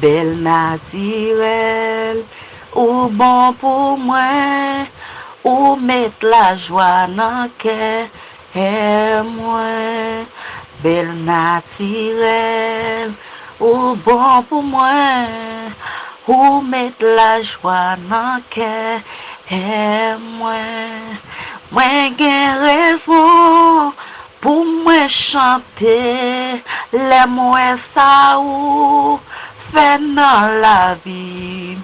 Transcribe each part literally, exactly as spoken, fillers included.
Bèl natirèl, ou bon pou mwen, ou met lajwa nan kè mwen. Bèl natirèl, ou bon pou mwen, ou met lajwa nan kè mwen. Mwen gen rezon pou mwen chante lè m wè sa ou fè nan lavi m.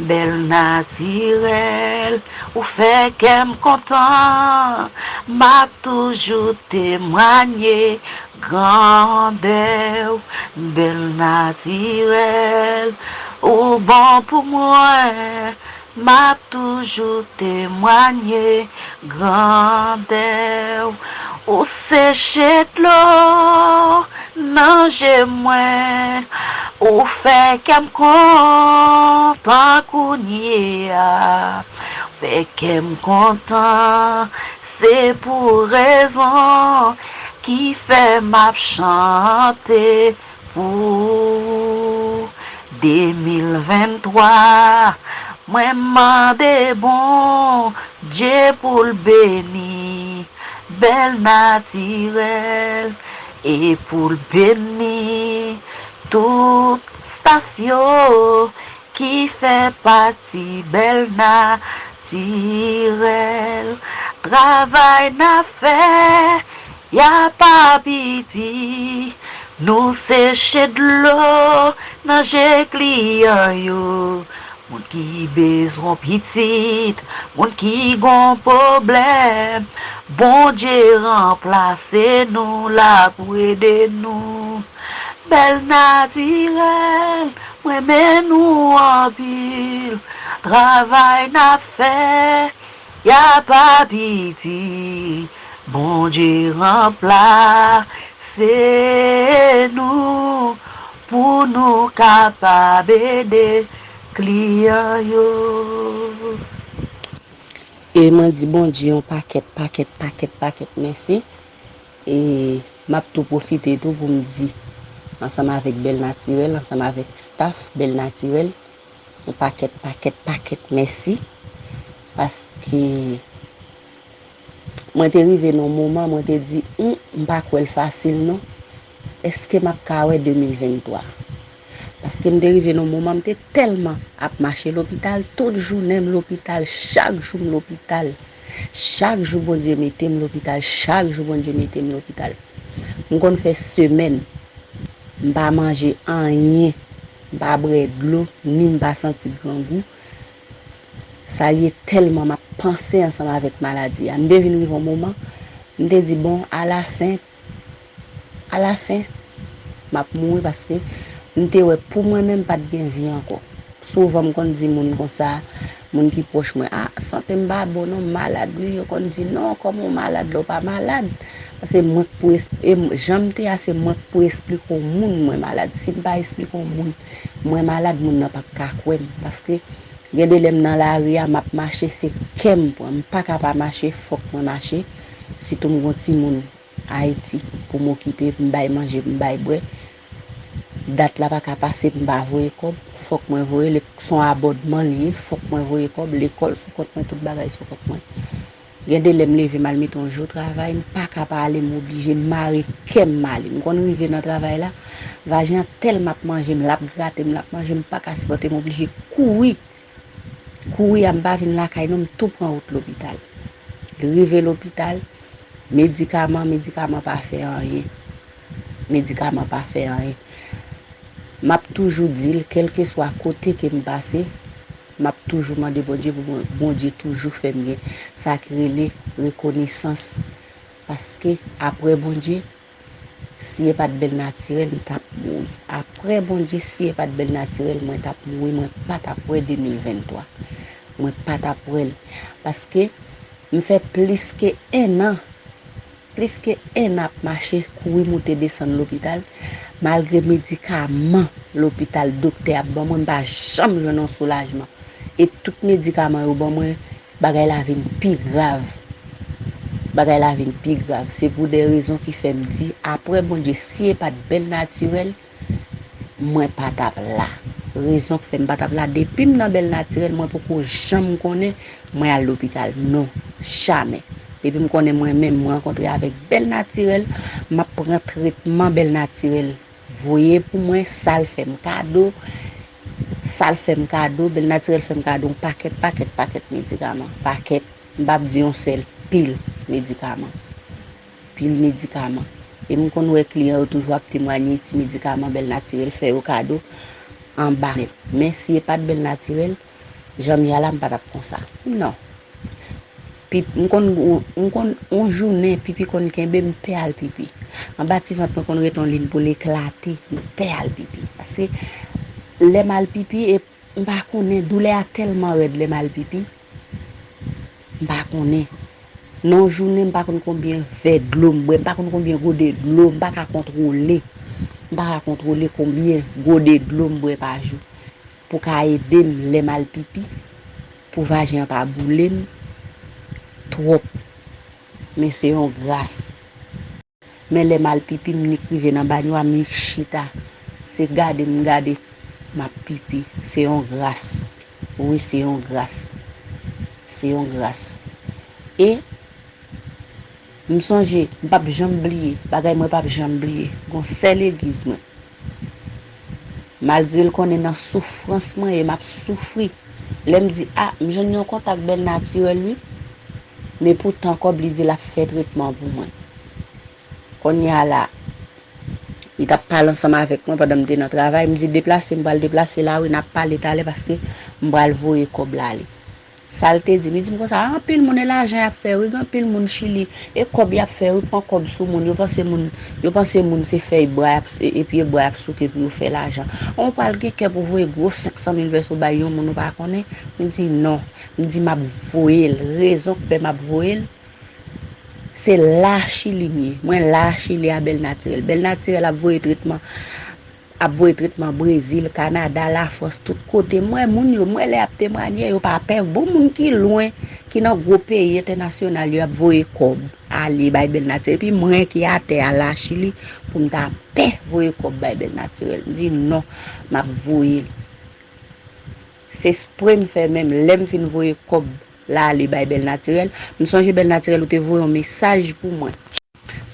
Bèl natirèl, ou fè kè m kontan, m ap toujou temwanye grandè w. Bèl natirèl, ou bon pou mwen, m ap toujou temwanye grandè w. Ou seche dlo nan je mwen, ou fè kè m kontan kounye a. Ou fè kè m kontan, se pou rezon ki fè m ap chante pou ou. De mil venntwa, mwen mande Bondye pou l beni bèl natirèl e pou l beni tout staf yo ki fè pati bèl natirèl. Travay n ap fè, y a pa piti. Nou seche dlo nan je kliyan yo. Moun ki bezwen pitit, moun ki gon pwoblèm, Bondye ranplase nou la pou ede nou. Bèl natirèl, mwen renmen nou anpil. Travay n ap fè, y a pa piti. Bondye ranplase nou pou nou kapab ede kliyan yo. E mwen di Bondye yon pakèt, pakèt, pakèt, pakèt mèsi. E m ap tou pwofite tou pou m di, ansanm avèk Bèl Natirèl, ansanm avèk staff Bèl Natirèl, yon pakèt, pakèt, pakèt mèsi. Paske mwen te rive nan yon moman, mwen te di, "Hum, m pa kwè l fasil non. Èske m ap ka wè de mil venntwa?" Paske m te rive nan yon moman, m te tèlman ap mache lopital, tout jounen m lopital, chak jou m lopital. Chak jou Bondye mete m lopital, chak jou Bondye mete m lopital. M konn fè semèn, m pa manje anyen, m pa bwè dlo, ni m pa santi grangou. Sa l ye tèlman m ap panse ansanm avèk maladi a. M te vin rive yon moman, m te di, "Bon, alafen, alafen, m ap mouri," paske m te wè pou mwen menm pa t gen vi ankò. Souvan m konn di moun konsa, moun ki pwòch mwen, "A, sante m pa bon non, m malad wi." Yo konn di, "Non, kòman w malad lè w pa malad?" Paske mwen k pou es-, e m, jan m te a, se mwen k pou esplike yon moun mwen malad. Si m pa esplike yon moun mwen malad, moun nan p ap ka kwè m. Paske gen de lè m nan lari a, m ap mache, se kè m pran. M pa ka pa mache, fòk mwen mache. Sitou m gon timoun Ayiti pou m okipe, m bay manje, m bay bwè. Dat la pa ka pase, m pa voye kòb, fòk mwen voye. Se yon abòdman li ye, fòk mwen voye kòb. Lekòl sou kont mwen, tout bagay sou kont mwen. Gen de lè m leve m al mete yon jou travay, m pa ka pa ale, m oblije, m mare kè m m ale. M konn rive nan travay la, vajen an tèlman ap manje m, l ap grate m, l ap manje m, m pa ka sipòte, m oblije kouri. Kouri a, m pa vin lakay non, m tou pran wout lopital. Rive lopital, medikaman, medikaman pa fè anyen. Medikaman pa fè anyen. M ap toujou di l, kèlkeswa kote ke m pase, m ap toujou mande Bondye pou Bon-, Bondye toujou fè m gen sa ki rele rekonesans. Paske apre Bondye, si e pa t bèl natirèl, m t ap mouri. Apre Bondye, si e pa t bèl natirèl, mwen t ap mouri, mwen pa t ap wè de mil venntwa. Mwen pa t ap wè l. Paske m fè plis ke en an, plis ke en an ap mache, kouri moute desann lopital, malgre medikaman lopital, doktè ap ban mwen, m pa janm jwenn yon soulajman. E tout medikaman yo ban mwen, bagay la vin pi grav. Bagay la vin pi grav. Se pou de rezon ki fè m di, apre Bondye, si e pa t bèl natirèl, mwen pa t ap la. Rezon k fè m pa t ap la, depi m nan Bèl Natirèl, mwen poko janm konnen mwen al lopital. Non, jamè. Depi m konnen mwen menm, m rankontre avèk Bèl Natirèl, m ap pran tretman Bèl Natirèl voye pou mwen, sa l fè m kado, sa l fè m kado, Bèl Natirèl fè m kado yon pakèt, pakèt, pakèt medikaman, pakèt, m p ap di yon sèl, pil medikaman. Pil medikaman. E m konn wè kliyan yo toujou ap temwanye ti medikaman Bèl Natirèl fè yo kado anba nèt. Men si e pa t Bèl Natirèl, jan m ye a la, m pa t ap konsa. Non. Pi, m konn, m konn, yon jounen, pipi konn kenbe m, pè al pipi. Anba ti vant mwen konn ret yon liy pou l eklate, m pè al pipi. Paske lè m al pipi, e m pa konnen, doulè a tèlman rèd lè m al pipi, m pa konnen. Nan yon jounen, m pa konn konbyen vè dlo m bwè, m pa konn konbyen gode dlo, m pa ka kontwole. M pa ka kontwole konbyen gode dlo m bwè pa jou pou ka ede m lè m al pipi, pou vajen an pa boule m twòp. Men se yon gras. Men lè m al pipi, m nik rive nan banyo a, m nik chita. Se gade m gade, m ap pipi. Se yon gras. Wi, se yon gras. Se yon gras. E m sonje, m p ap janm bliye, bagay mwen p ap janm bliye. Gon sè legliz mwen. Malgre l konnen nan soufrans mwen ye, m ap soufri. Lè m di, a, m jwenn yon kontak Bèl Natirèl, wi. Men poutan kòb li di l ap fè tretman pou mwen. Kounye a la, li t ap pale ansanm avèk mwen pandan m te nan travay. M di, deplase, m pral deplase la, wi, n ap pale talè paske m pral voye kòb la ale. Sa l te di m, li di m konsa, anpil moun e lajan y ap fè, wi, gen anpil moun Chili, e kòb y ap fè, wi, pran kòb sou moun, yo panse moun, yo panse moun se fèy bwa y ap, e, e pye bwa y ap souke pou yo fè lajan. Ou pral gen kè pou voye gwo senk san mil pèso bay yon moun ou pa konnen? M di non. M di m ap voye l. Rezon k fè m ap voye l, se la Chili m ye. Mwen la Chili a Bèl Natirèl. Bèl Natirèl ap voye tretman, ap voye tretman Brezil, Kanada, Lafrans, tout kote. M wè moun yo, m wè lè y ap temwanye, yo pa pè. Bon moun ki lwen, ki nan gwo peyi entènasyonal yo, ap voye kòb ale bay Bèl Natirèl. Epi mwen ki atè a la Chili, pou m ta pè voye kòb bay Bèl Natirèl. M di non, m ap voye l. Se espre m fè menm lè m fin voye kòb la ale bay Bèl Natirèl. M sonje Bèl Natirèl ou te voye yon mesaj pou mwen.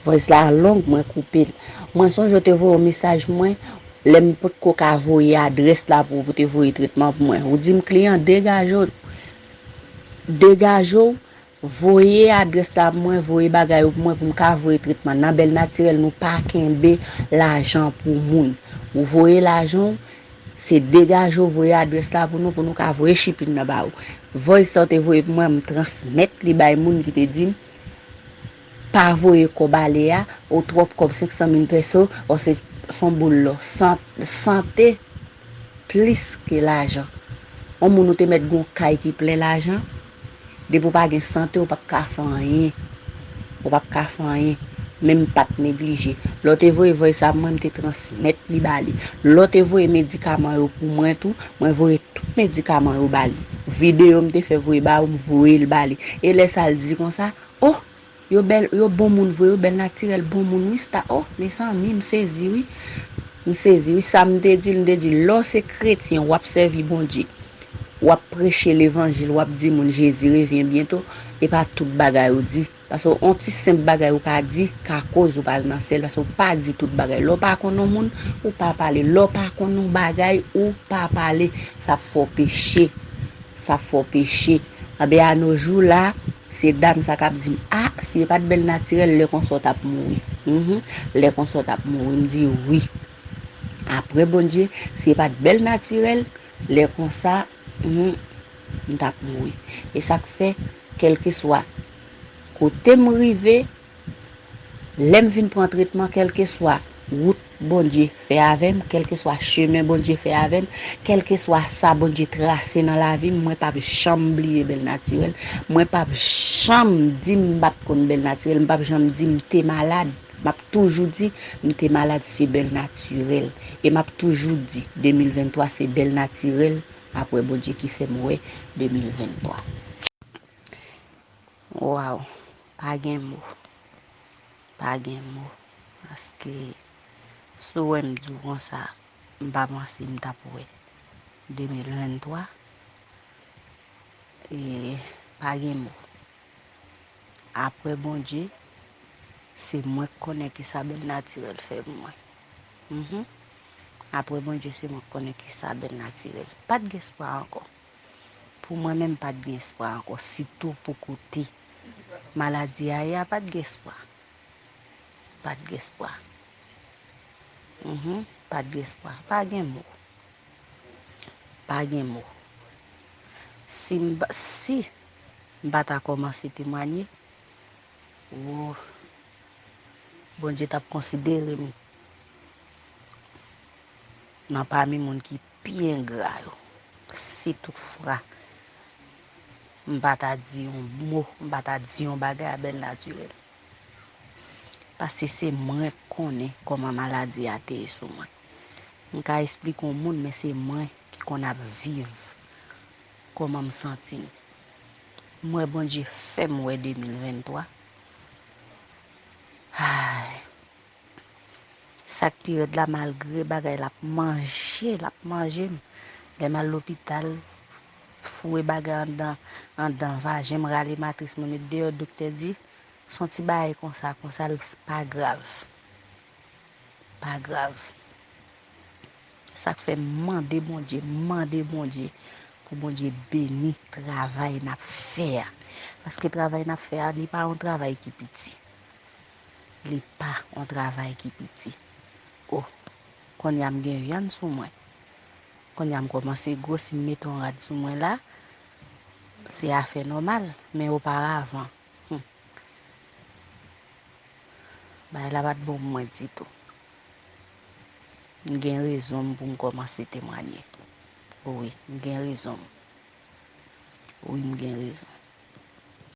Voice la long, mwen koupe l. Mwen sonje ou te voye yon mesaj mwen, lè m potko ka voye adrès la pou ou, pou te voye tretman pou mwen. Ou di m kliyan, degaje w, degaje w, voye adrès la pou mwen, voye bagay yo pou mwen, pou m ka voye tretman. Nan Bèl Natirèl, nou pa kenbe lajan pou moun. Ou voye lajan w, se degaje w, voye adrès la pou nou, pou nou ka voye shipping nan ba ou. Voice sa w te voye pou mwen, m transmèt li bay moun ki te di m, pa voye kòb ale a, ou twòp kòb, senk san mil pèso, o se, se yon boul lò. San-, sante plis ke lajan. Yon moun ou te mèt gen yon kay ki plen lajan, depi w pa gen sante, ou p ap ka fè anyen. Ou p ap ka fè anyen. Men m pa t neglije. Lè w te voye voice sa pou mwen, m te transmèt li ba li. Lè w te voye medikaman yo pou mwen tou, mwen voye tout medikaman yo ba li. Videyo m te fè voye ba ou, m voye l ba li. E lè sa l di konsa, oh, yo bèl, yo bon moun vre, yo Bèl Natirèl bon moun wi, sta, oh, mezanmi, m sezi wi. M sezi wi, sa m te di l, m te di l, lè w se kretyen, w ap sèvi Bondye, w ap preche levanjil, w ap di moun Jezi revyen byento, e pa tout bagay ou di. Paske yon ti senp bagay ou ka di ka koz ou pa al nan syèl, paske ou pa di tout bagay. Lè w pa konn yon moun, ou pa pale. Lè w pa konn yon bagay, ou pa pale. Sa ap fè w peche. Sa ap fè w peche. Anben, a no jou la, se dam sa k ap di m, a, si e pa t Bèl Natirèl, lè konsa w t ap mouri. Mhm. Lè konsa w t ap mouri. M di wi. Apre Bondye, si e pa t Bèl Natirèl, lè konsa, mhm, m t ap mouri. E sa k fè, kèlkeswa kote m rive, lè m vin pran tretman, kèlkeswa wout Bondye fè avè m, kèlkeswa chemen Bondye fè avè m, kèlkeswa sa Bondye trase nan lavi m, mwen p ap janm bliye Bèl Natirèl. Mwen p ap janm di m pa t konn Bèl Natirèl, m p ap janm di m te malad. M ap toujou di m te malad, se Bèl Natirèl. E m ap toujou di de mil venntwa se Bèl Natirèl, apre Bondye ki fè m wè de mil venntwa. Waw, pa gen mo. Pa gen mo. Paske, si w wè m di w konsa, M pa panse m t ap wè de mil venntwa. E pa gen mo. Apre Bondye, se mwen k konnen kisa bèl natirèl fè pou mwen. Mhm. Apre Bondye, se mwen k konnen kisa bèl natirèl. Pa t gen espwa ankò. Pou mwen menm, pa t gen espwa ankò, sitou pou kote maladi a ye a, pa t gen espwa. Pa t gen espwa. Mhm, pa t gen espwa. Pa gen mo. Pa gen mo. Si m, si m pa ta kòmanse temwanye, oh, Bondye t ap konsidere m nan pami moun ki pi engra yo. Si toutfwa m pa ta di yon mo, m pa ta di yon bagay a bèl natirèl. Paske se mwen k konnen kòman maladi a te ye sou mwen. M ka esplike yon moun, men se mwen ki konn ap viv kòman m santi m. M wè Bondye fè m wè de mil venntwa. Ay. Sa k pi rèd la, malgre bagay la ap manje, l ap manje m. Lè m al lopital, foure bagay anndan, anndan vajen m, rale matris mwen, met deyò, doktè di, se yon ti bagay konsa, konsa, l pa grav. Pa grav. Sa k fè m mande Bondye, mande Bondye pou Bondye beni travay n ap fè a. Paske travay n ap fè a, li pa yon travay ki piti. Li pa yon travay ki piti. O, kounye a m gen vyann sou mwen. Kounye a m kòmanse gwo, si m mete yon rad sou mwen la, se afè nòmal. Men oparavan, hmm, bagay la pa t bon pou mwen ditou. M gen rezon m pou m kòmanse temwanye. Wi, m gen rezon m. Wi, m gen rezon.